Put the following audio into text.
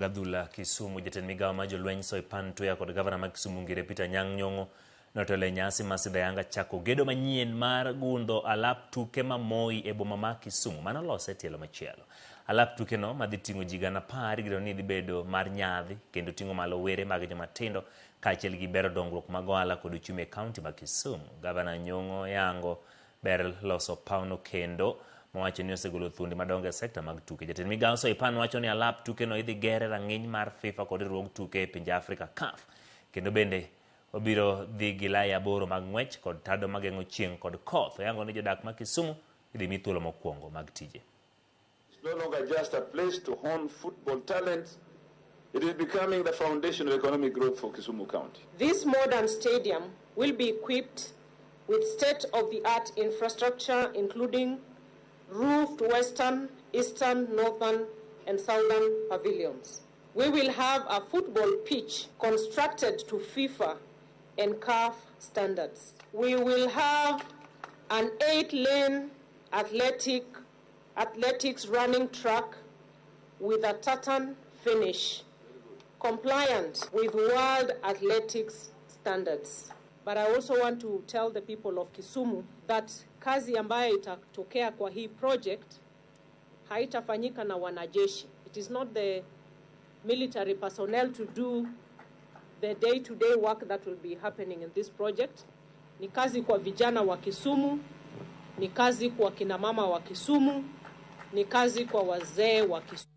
Adhula Kisumu, jatend migawo mar jolweny Soipan Tuya kod gavana ma Kisumu Ngire Peter Anyang' Nyong'o notelo e nyasi ma sidho ayanga chako gedo manyien mar gundho alap tuke ma Moi e boma ma Kisumu mano lose tielo machielo. Alap tukeno madhi ting'o ji 10,000 igeno ni dhi bedo mar nyadhi kendo ting'o malo were mag jomatindo kaachiel gi bero dongruok mag ohala kod uchumi e kaunti ma Kisumu. Gavana Nyong'o yango ber loso pawno kendo mowacho ni osegolo thuondi madongo e sekta mag tuke. Jatend migawo Soipan wacho ni alap tukeno idhi ger e rang'iny mar FIFA kod riwruog tuke e pinje Afrika CAF. Kendo bende obiro dhi gi lai aboro mag ng'wech kod tado mageng'o chieng' kod koth. Oyango ni jodak ma Kisumu idhi mi thuolo mokwongo mag tije. It's no longer just a place to hone football talent. It is becoming the foundation of economic growth for Kisumu County. This modern stadium will be equipped with state-of-the-art infrastructure, including roofed western, eastern, northern, and southern pavilions. We will have a football pitch constructed to FIFA and CAF standards. We will have an 8-lane athletics running track with a tartan finish, compliant with World Athletics standards. But I also want to tell the people of Kisumu that kazi ambayo itatokea kwa hii project haitafanyika na wanajeshi. It is not the military personnel to do the day-to-day work that will be happening in this project. Ni kazi kwa vijana wa Kisumu, ni kazi kwa kina mama wa Kisumu, ni kazi kwa wazee wa Kisumu.